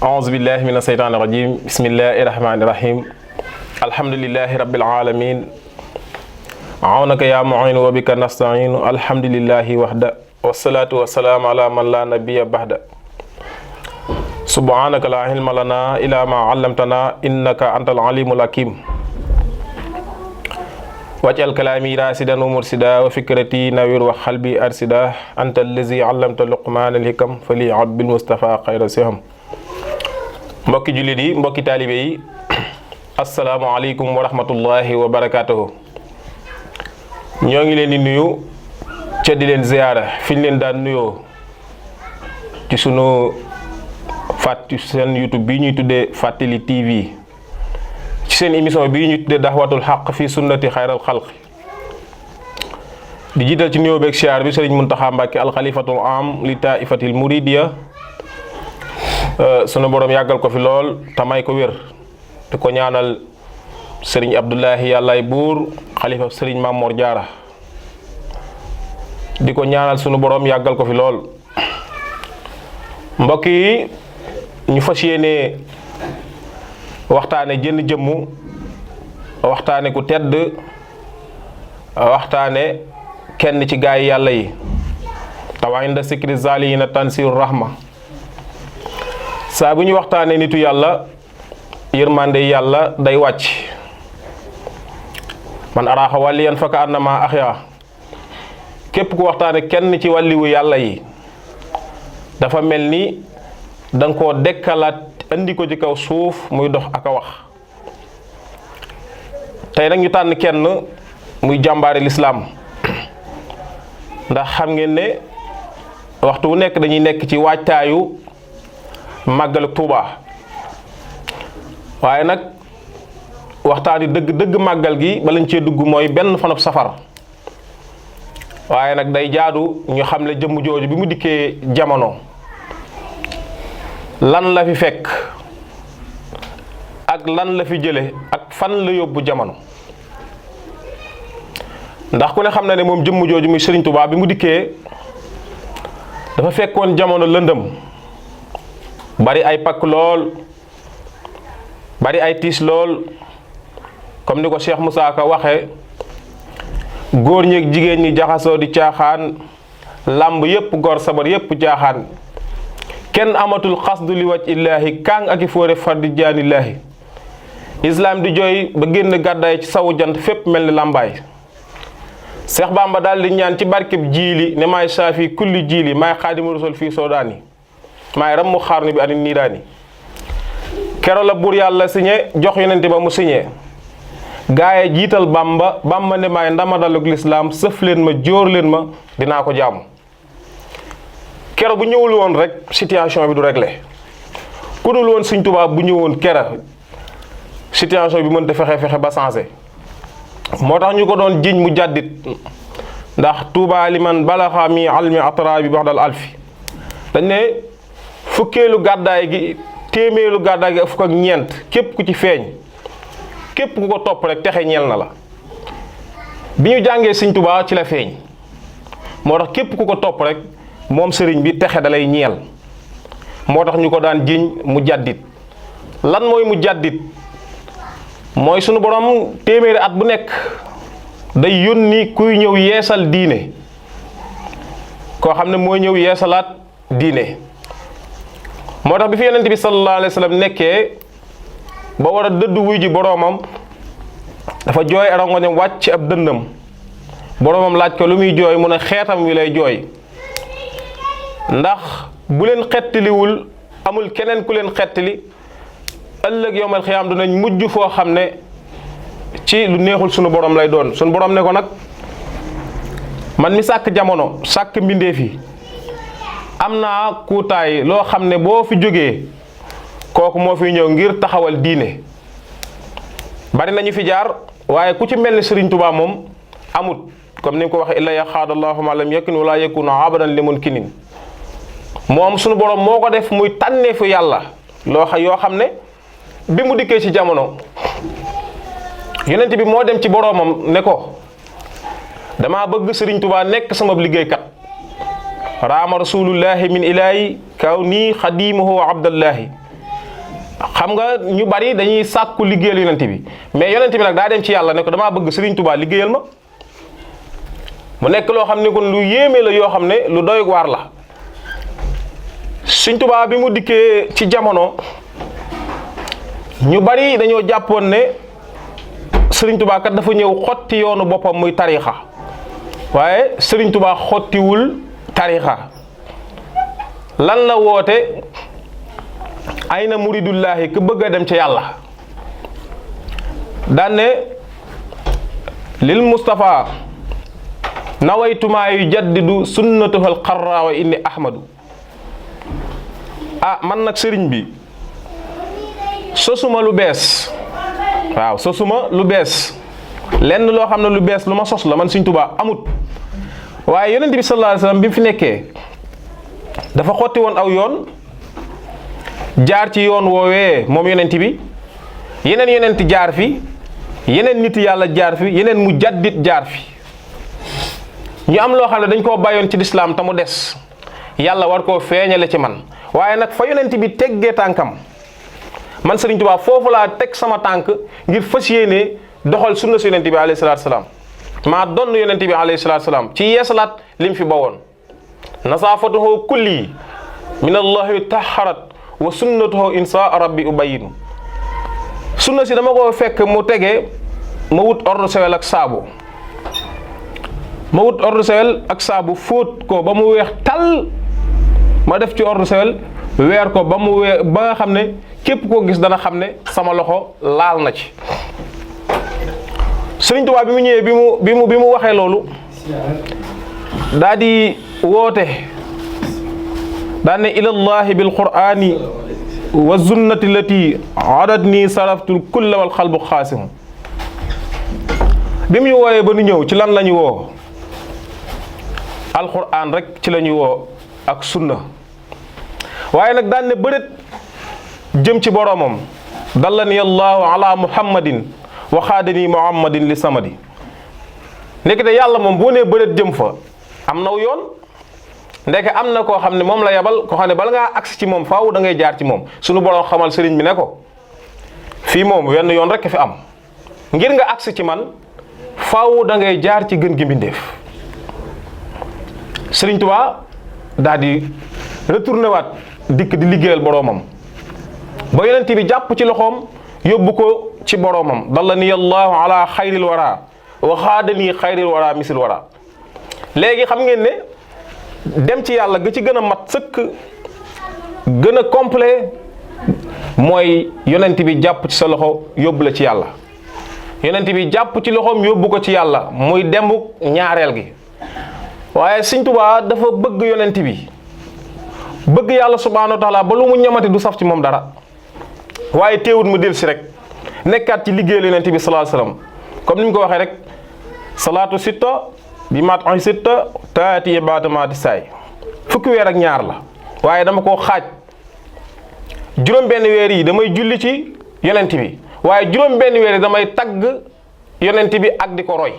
أعوذ بالله من الشيطان الرجيم بسم الله الرحمن الرحيم الحمد لله رب العالمين عونك يا معين وبك نستعين الحمد لله وحده والصلاة والسلام على من لا نبي بعده سبحانك لا علم لنا إلا ما علمتنا إنك أنت العليم الحكيم واجعل كلامي راشدا ومرشدا وفكرتي نوير وقلبي أرشدا أنت الذي علمت لقمان الحكم فليعبد بالمصطفى خير سهم mbokki jullit yi mbokki taalibe yi asalaamaaleykum wa rahmatullahi wa barakaatuhu ñoo ngi leen di nuyu ca di leen ziyaara fi ñu leen daan nuyoo ci sunu seen YouTube bii ñuy tuddee Fàttali TV ci seen émission bii ñuy tuddee daxwatul xaq fi sunnati xayral xalq di jiital ci nuyoo beeg siyaar bi Sëriñ Muntaxa Mbàkke alxalifatul am li taifatil muridiya sunu borom yàggal ko fi lool te may ko wér te ko ñaanal sëriñ Abdullahi yàllaay buur xalifa sëriñ Mamor Jaara di ko ñaanal sunu borom yàggal ko fi lool mbokk yi ñu fas yéene waxtaane jënn jëmm waxtaane ku tedd waxtaane kenn ci gaay yàlla yi tawa inda sikri zaliina tansiru rahma saa bu ñu waxtaanee nitu yàlla yërmande yàlla day wàcc man araaxa wàlliyan fa ka annama axya képp ku waxtaane kenn ci wàlliwu yàlla yi dafa mel ni danga koo dekkalaat andi ko ci kaw suuf muy dox ak a wax tey nag ñu tànn kenn muy jàmbaari lislaam ndax xam ngeen ne waxtu wu nekk dañuy nekk ci waajtaayu màggalu Tuuba waaye nag waxtaani dëgg màggal gi ba lañ cee dugg mooy benn fanub safar waaye nag day jaadu ñu xam ne jëmm jooju bi mu dikkee jamono lan la fi fekk ak lan la fi jële ak fan la yóbbu jamono ndax ku ne xam na ne moom jëmm jooju muy Sëriñ Tuuba bi mu dikkee dafa fekkoon jamono lëndëm bari ay pakk lool bari ay tiis lool comme ni ko Cheikh Moussa Ka waxe góor ñi ak jigéen ñi jaxasoo di caaxaan làmb yépp gor sabar yépp caaxaan kenn amatul xasdu li waj illaahi kàng ak i fóore fardi jaanillaahi islaam di jooy ba génn gàddaay ci sawu jant fépp mel ni làmbaay Seex Bamba daal di ñaan ci barkeb jiili ne maay saafi kulli jiili maay xaadimu rasul fii soodaani maay ram mu xaarnu bi ani nii daani kero la buur yàlla signé jox yonente ba mu signé gaaye jiital bamba ne maay ndama dalug lislaam sëf leen ma jóor leen ma dinaa ko jaamu kero bu ñëwul woon rek situation bi du réglé ku dul woon Sëriñ Tuubaa bu ñëwoon kera situation bi mënta fexe ba changé moo tax ñu ko doon jiñ mu jàddit ndax Tuubaa liman balaxa mi almi atra bi baxdal alfi dañ ne fukkeelu gàddaay gi téeméelu gàddaay gi ak fukk ak ñeent képp ku ci feeñ képp ku ko topp rek texe ñeel na la bi ñu jàngee Sëriñ Tuubaa ci la feeñ moo tax képp ku ko topp rek moom sëriñ bi texe dalay ñeel moo tax ñu ko daan jiñ mu jàddit lan mooy mu jàddit mooy sunu borom téeméeri at bu nekk day yónni kuy ñëw yeesal diine koo xam ne mooy ñëw yeesalaat diine moo tax bi fi yonent bi sallallahu alayhi wa sallam nekkee ba war a dëdd wuy ji boroomam dafa jooy arangoñam wàcc ab dëndam boroomam laaj ko lu muy jooy mu ne xeetam wi lay jooy ndax bu leen xettaliwul amul keneen ku leen xettali ëllëg yowmal xiyaam dinañ mujj foo xam ne ci lu neexul sunu borom lay doon sunu borom ne ko nag man mi sàkk jamono sàkk mbindeef yi am naa kuutaay loo xam ne boo fi jógee kooku moo fi ñëw ngir taxawal diine bari nañu fi jaar waaye ku ci mel ni Sëriñ Tuubaa moom amut comme ni ko waxee illa yaxaadallahu ma lam yakun wala yakunu abadan li munkinin moom sunu borom moo ko def muy tànneefu yàlla yoo xam ne bi mu dikkee ci jamono yonent bi moo dem ci boroomam ne ko dama bëgg Sëriñ Tuubaa nekk sama liggéeykat. raama rasulullahi min ilaahi kaw nii xadimuhu wa abdallahi. xam nga ñu bari dañuy sàkku liggéeyal yonent bi mais yonent bi nag daa dem ci yàlla ne ko damaa bëgg Sëriñ Tuubaa liggéeyal ma. mu nekk loo xam ne kon lu yéeme la yoo xam ne lu doy waar la. Sëriñ Tuubaa bi mu dikkee ci jamono ñu bari dañoo jàppoon ne Sëriñ Tuubaa kat dafa ñëw xotti yoonu boppam muy tariixa waaye Sëriñ Tuubaa xottiwul tariixa lan la woote ay na muridullahi ku bëgg a dem ca yàlla daan ne lil Mustafa nawaytumaa yu jaddidu sunnatuhal xarra wa inni ahmadu. Man nag sëriñ bi sosuma lu bees waaw sosuma lu bees lenn loo xam ne lu bees lu ma sos la man Sëriñ Tuubaa amut waaye yonent bi sallallahu alayhi wasallam bi mu fi nekkee dafa xotti woon aw yoon jaar ci yoon woowee moom yonent bi yeneen yonent jaar fi yeneen nit yàlla jaar fi yeneen mu jaddit jaar fi ñu am loo xam ne dañ koo bàyyoon ci lislaam te mu des yàlla war koo feeñale ci man waaye nag fa yonent bi teggee tànkam man Sëriñ Tuubaa foofu laa teg sama tànk ngir fas yéene doxal sunna si yonent bi alayhi salaatu salaam maa donn yonent bi alayhi salaatu salaam ci yeesalaat lim fi bawoon nasaafatuhu kulli min allahi taharat wa sunnatuhu insa rabbi ubayinu. sunna si dama ko fekk mu tege ma wut ordre sewel ak saabu fóot ko ba mu weex tal ma def ci ordre sewel weer ko ba mu weex ba nga xam ne képp koo gis dana xam ne sama loxo laal na ci. Sëriñ Tuubaa bi mu ñëwee bi mu waxee loolu daa di woote daa ne ilallahi bil qur'ani wa sunnati lati adatni saraftul kulla wal xalbu xaasim. bi mu ñu wooyee ba nu ñëw ci lan la ñu woo alquran rek ci la ñu woo ak sunna waaye nag daan ne bëreet jëm ci boromam dallani allahu ala muhammadin wa xaadani muhammadin li samadi. nekk de yàlla moom boo nee bëreet jëm fa am naw yoon ndeke am na koo xam ne moom la yabal koo xam ne bala ngaa agsi ci moom faaw da ngay jaar ci moom sunu borom xamal sëriñ bi ne ko fii moom wenn yoon rek fi am ngir nga agsi ci man faaw da ngay jaar ci gën gi mbindéef. Sëriñ Tuubaa daal di retourné waat dikk di liggéeyal boroomam ba yonent bi jàpp ci loxoom yóbbu ko ci boroomam dallani allahu ala xayril wara wa xaadani xayril wara misil wara. léegi xam ngeen ne dem ci yàlla ga ci gën a mat sëkk gën a complet mooy yonent bi jàpp ci sa loxo yóbbu la ci yàlla. yonent bi jàpp ci loxoom yóbbu ko ci yàlla muy dembu ñaareel gi. waaye Sëriñ Tuubaa dafa bëgg yonent bi bëgg yàlla subhaanahu wa taala ba lu mu ñamati du saf ci moom dara waaye teewut mu del si rek nekkaat ci liggéeyal yonent bi sallallahu alayhi wasallam comme ni mu ko waxee rek salaatu sitta bi maat ay sitta taati baata maati saay fukki weer ak ñaar la waaye dama koo xaaj juróom benn weer yi damay julli ci yonent bi waaye juróom benn weer yi damay tagg yonent bi ak di ko roy.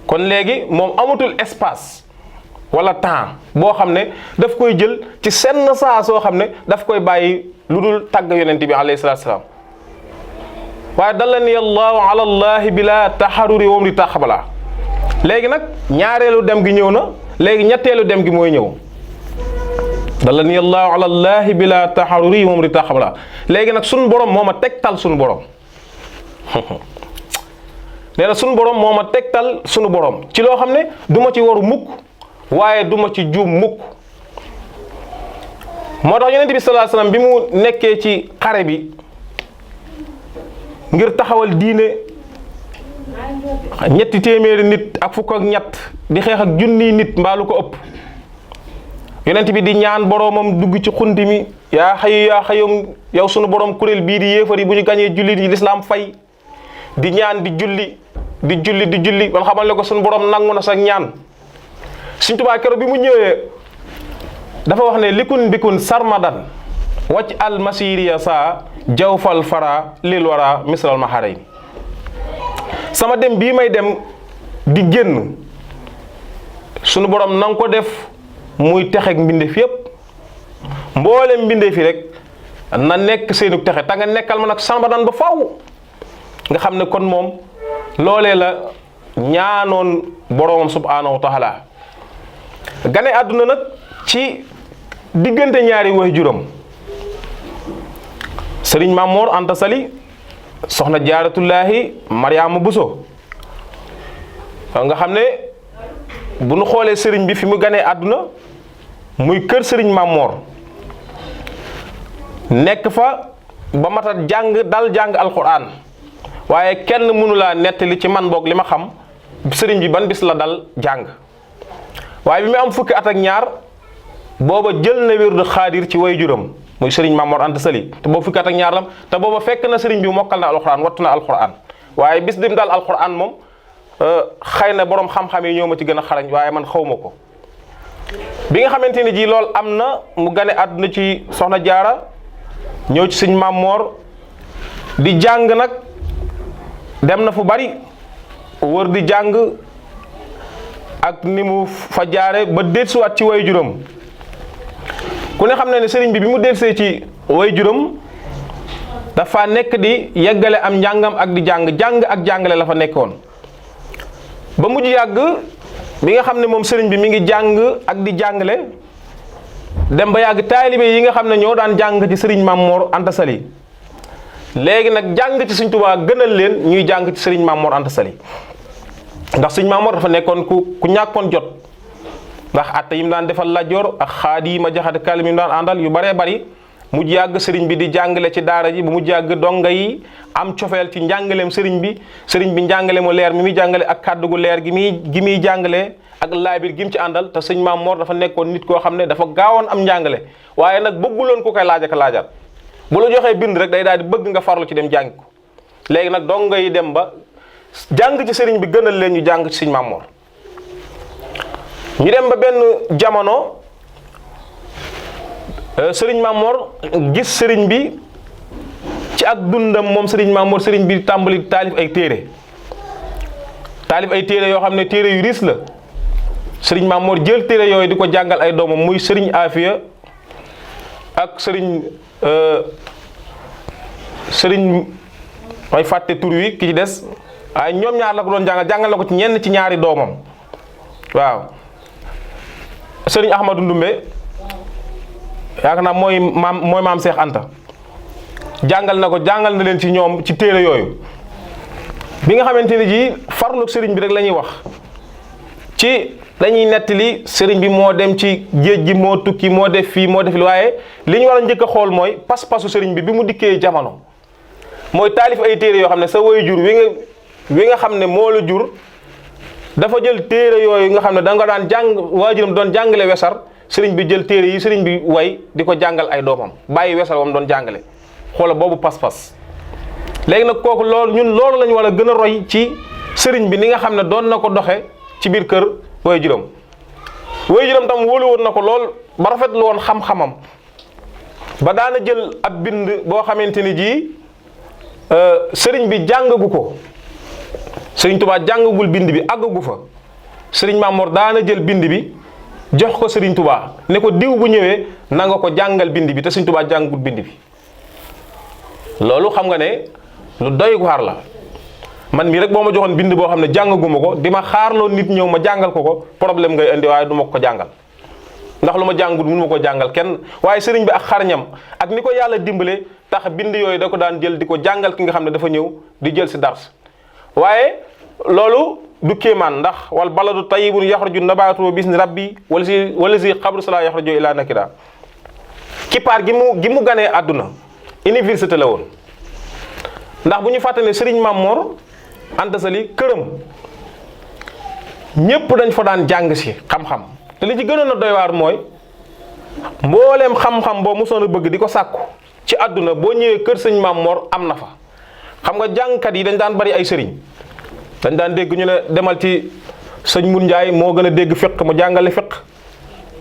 kon léegi moom amatul espace wala temps boo xam ne daf koy jël ci senn saa soo xam ne daf koy bàyyi lu dul tàgg yonent bi alayhi salaatu salaam waaye dallani allahu ala allahi bila taxaruri wam di taxabala. léegi nag ñaareelu dem gi ñëw na léegi ñetteelu dem gi mooy ñëw dallani allahu ala allahi bila taxaruri wam di taxabala. léegi nag sunu borom moo ma tegtal sunu borom nee na sunu borom moo ma tegtal sunu borom ci loo xam ne du ma ci waru mukk waaye du ma ci juum mukk. moo tax yonent bi sallallahu alayhi wasallam bi mu nekkee ci xare bi ngir taxawal diine ñetti téeméeri nit ak fukk ak ñett di xeex ak junniy nit mbaalu ko ëpp yonent bi di ñaan boromam dugg ci xunti mi yaa xayu yaa xayum yow sunu borom kuréel bii di yéefar yi bu ñu gañee jullit yi lislaam fay. di ñaan di julli ban xamal ne ko suñu borom nangu na sa ñaan. Sëriñ Tuubaa keroog bi mu ñëwee dafa wax ne likun bikun sarmadan wacc al masiriya sa jawfal fara lil wara misral maharay sama dem bii may dem di génn sunu borom na nga ko def muy texeeg mbindeef yépp mboolem mbindeef yi rek na nekk seenu texe ta nga nekkal ma nag sambadan ba faw nga xam ne kon moom loolee la ñaanoon boroomam subhaanahu wa taala gane àdduna nag ci diggante ñaari way juróom sëriñ Mamor Anta Sali soxna jaaratullaahi Mariama Buso nga xam ne bu nu xoolee sëriñ bi fi mu ganee àdduna muy kër sëriñ Mamor nekk fa ba mata dal jàng alquran waaye kenn mënu laa nettali ci man boog li ma xam sëriñ bi ban bis la dal jàng waaye bi mu am fukki at ak ñaar booba jël na wérdu xaadir ci way juram muy sëriñ Mamor Anta Sali te boobu fukki at ak ñaar lam te booba fekk na sëriñ bi mokkal na alquran wattu na alquran waaye bis dim daal alquran moom xëy na borom xam-xam yi ñoo ma ci gën a xarañ waaye man xaw ma ko bi nga xamante ni ji loolu am na mu gane àdduna ci soxna jaara ñëw ci sëñ Mamor di jàng nag dem na fu bari wër di jàng ak ni mu fa jaare ba dellusiwaat ci way juróom ku ne xam ne sëriñ bi mu dellusee ci way juróom dafa nekk di yeggale am njàngam ak di jàng ak jàngale la fa nekkoon ba mujj yàgg bi nga xam ne moom sëriñ bi mi ngi jàng ak di jàngale dem ba yàgg taalibe yi nga xam ne ñoo daan jàng ci sëriñ Mamor Anta Sali léegi nag jàng ci sëriñ Tuubaa gënal leen ñuy jàng ci sëriñ Mamor Anta Sali ndax sëriñ Mamor dafa nekkoon ku ñàkkoon jot ndax atte yi mu daan defal Lat Joor ak xaadi ma jaxate kalim yi mu daan àndal yu baree bari mujj yàgg sëriñ bi di jàngale ci daara ji bu mujj yàgg donga yi am cofeel ci njàngaleem sëriñ bi njàngale mu leer mi muy jàngale ak kàddu gu leer gi muy jàngale ak laabir gi mu ci àndal te sëñ Mamor dafa nekkoon nit koo xam ne dafa gaawoon am njàngale waaye nag bëgguloon ku koy laaj ak laajaat bu la joxee bind rek day daal di bëgg nga farlu ci dem jàng ko léegi nag donga yi dem ba jàng ci sëriñ bi gënal leen ñu jàng ci sëñ Mamor ñu dem ba benn jamono sëriñ Mamor gis sëriñ bi ci ak dundam moom sëriñ Mamor sëriñ bi tàmbali taalif ay téere yoo xam ne téere yu riis la sëriñ Mamor jël téere yooyu di ko jàngal ay doomam muy sëriñ Afiya ak sëriñ may fàtte tur wi ki ci des waaye ñoom ñaar la ko doon jàngal na ko ci ñenn ci ñaari doomam waaw sëriñ Ahmadou Ndumbe yaakaar naa mooy maam Seex Anta jàngal na leen ci ñoom ci téere yooyu bi nga xamante ne ji farlu sëriñ bi rek la ñuy wax ci dañuy nettali sëriñ bi moo dem ci géej gi moo tukki moo def fii moo def li waaye li ñu war a njëkk a xool mooy pas-pasu sëriñ bi mu dikkee jamono mooy taalif ay téere yoo xam ne sa waajur wi nga xam ne moo la jur dafa jël téere yooyu nga xam ne da nga daan jàng waajuram doon jàngale wesar sëriñ bi jël téere yi sëriñ bi way di ko jàngal ay doomam bàyyi wesar wam doon jàngale xoola boobu pas-pas léegi nag kooku loolu lañu war a gën a roy ci sëriñ bi ni nga xam ne doon na ko doxe ci biir kër waajuram tam wóolu woon na ko lool ba rafetlu woon xam-xamam ba daana jël ab bind boo xamante ni ji sëriñ bi jàngagu ko sëriñ Tuubaa jàngagul bind bi àggagu fa sëriñ Mamor daana jël bind bi jox ko sëriñ Tuubaa ne ko diw bu ñëwee na nga ko jàngal bind bi te sëriñ Tuubaa jàngagul bind bi loolu xam nga ne lu doy waar la man mii rek boo ma joxoon bind boo xam ne jàngaguma ko di ma xaarloo nit ñëw ma jàngal ko problème ngay indi waaye du ma ko jàngal ndax lu ma jàngul mënu ma ko jàngal kenn waaye sëriñ bi ak xarñam ak ni ko yàlla dimbale tax bind yooyu da ko daan jël di ko jàngal ki nga xam ne dafa ñëw di jël si dars waaye loolu du kéemaan ndax wal baladu tayyibun yaxruju nabaatuhu bisni rabbi wala si xabru salaa yaxruju ila nakida kippaar gi mu ganee àdduna université la woon ndax bu ñu fàttali sëriñ Mamor Anta Sali këram ñépp dañ fa daan jàng si xam-xam te li ci gënoon a doy waar mooy mbooleem xam-xam boo mosoon a bëgg di ko sàkku ci àdduna boo ñëwee kër sëñ Mamor am na fa xam nga jàngkat yi dañ daan bari ay sëriñ dañ daan dégg ñu ne demal ci sëñ Mun Njaay moo gën a dégg fiq mu jàngale fiq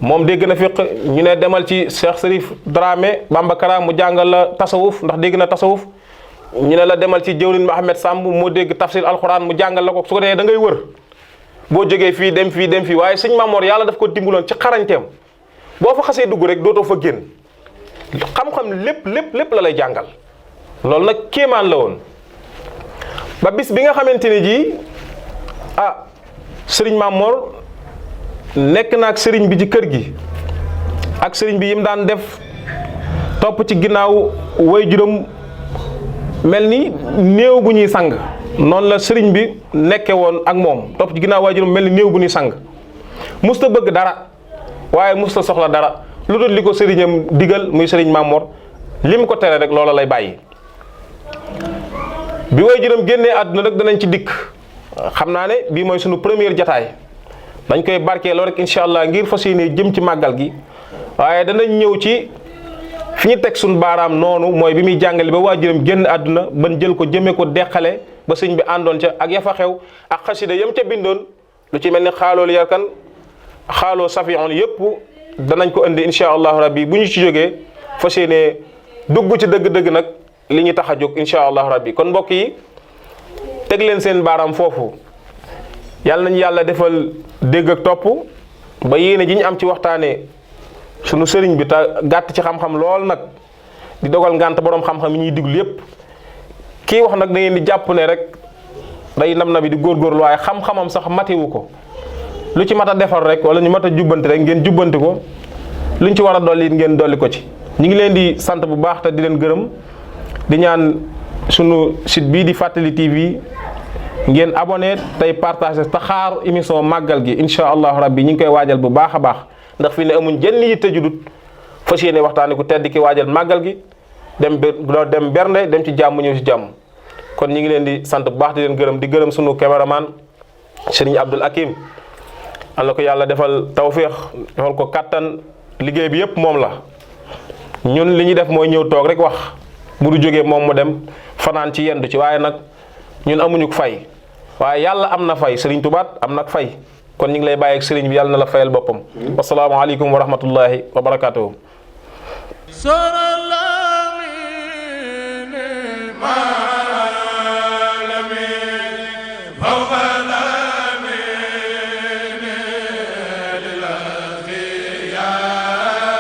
moom dégg na fiq, ñu ne demal ci Cheikh Serif Dramé Bamba Kara mu jàngal la tasawuf ndax dégg na tasawuf. ñu ne la demal ci jëwrin Mohamed Samb moo dégg tafsir alquran mu jàngal la ko. su ko defee da ngay wër boo jógee fii dem fii waaye sëñ Mamor yàlla daf ko dimbuloon ci xarañteem boo fa xasee dugg rek dootoo fa génn xam-xam lépp la lay jàngal. loolu nag kéemaan la woon ba bis bi nga xamante ne ji sëriñ Mamor nekk na ak sëriñ bi ci kër gi ak sëriñ bi yim daan def topp ci ginnaaw way juróom mel ni néew bu ñuy sang noonu la sëriñ bi nekke woon ak moom topp ci ginnaaw way juróom mel ni néew bu ñuy sang musta bëgg dara waaye musta soxla dara lu dul li ko sëriñam digal muy sëriñ Mamor li mu ko tere rek loola lay bàyyi. bi way juróom génnee àdduna rek danañ ci dikk xam naa ne bii mooy sunu première jataay dañ koy barkeeloo rek incha allah ngir fas yéene jëm ci màggal gi waaye danañ ñëw ci fi ñu teg suñu baaraam noonu mooy bi muy jàngale ba waajuram génn àdduna ban jël ko jëmee ko deqale ba sëñ bi àndoon ca ak ya fa xew ak xasida yam ca bindoon lu ci mel ni xaaloolu yarkan xaaloo safion yëpp danañ ko indi incha allahu rabbi bu ñu ci jógee fas yéene dugg ci dëgg-dëgg nag li ñu tax a jóg incha allahu rabbi kon mbokk yi teg leen seen baaraam foofu yàlla nañu yàlla defal dégg ak topp ba yéene ji ñu am ci waxtaanee sunu sëriñ bi te gàtt ci xam-xam lool nag di dogal ngànt borom xam-xam yi ñuy diglu yépp kii wax nag da ngeen di jàpp ne rek day nam na bi di góorgóorlu waaye xam-xamam sax matewu ko lu ci mat a defar rek wala ñu mat a jubbanti rek ngeen jubbanti ko luñ ci war a dolli ngeen dolli ko ci. ñu ngi leen di sant bu baax te di leen gërëm di ñaan sunu site bii di Fàttali TV ngeen abonné tey partagé te xaar émission màggal gi incha allahu rabbi ñu ngi koy waajal bu baax a baax. ndax fi ne amuñ jenn yi tëjudut fas yéene waxtaane ku tedd ki waajal màggal gi dem bernde dem ci jàmm ñëw ci jàmm kon ñu ngi leen di sant bu baax di leen gërëm di gërëm sunu caméraman Serigne Abdoul Hakim Allah ko yàlla defal tawféex defal ko kattan liggéey bi yëpp moom la ñun li ñuy def mooy ñëw toog rek wax bu du jógee moom mu dem fanaan ci yendu ci waaye nag ñun amuñu fay waaye yàlla am na fay Serigne Touba am nag fay kon ñu ngi lay bàyyi ak sëriñ bi yàlla na la fayal boppam. wassalaamu aleykum wa rahmatullahi wa barakaatuhu.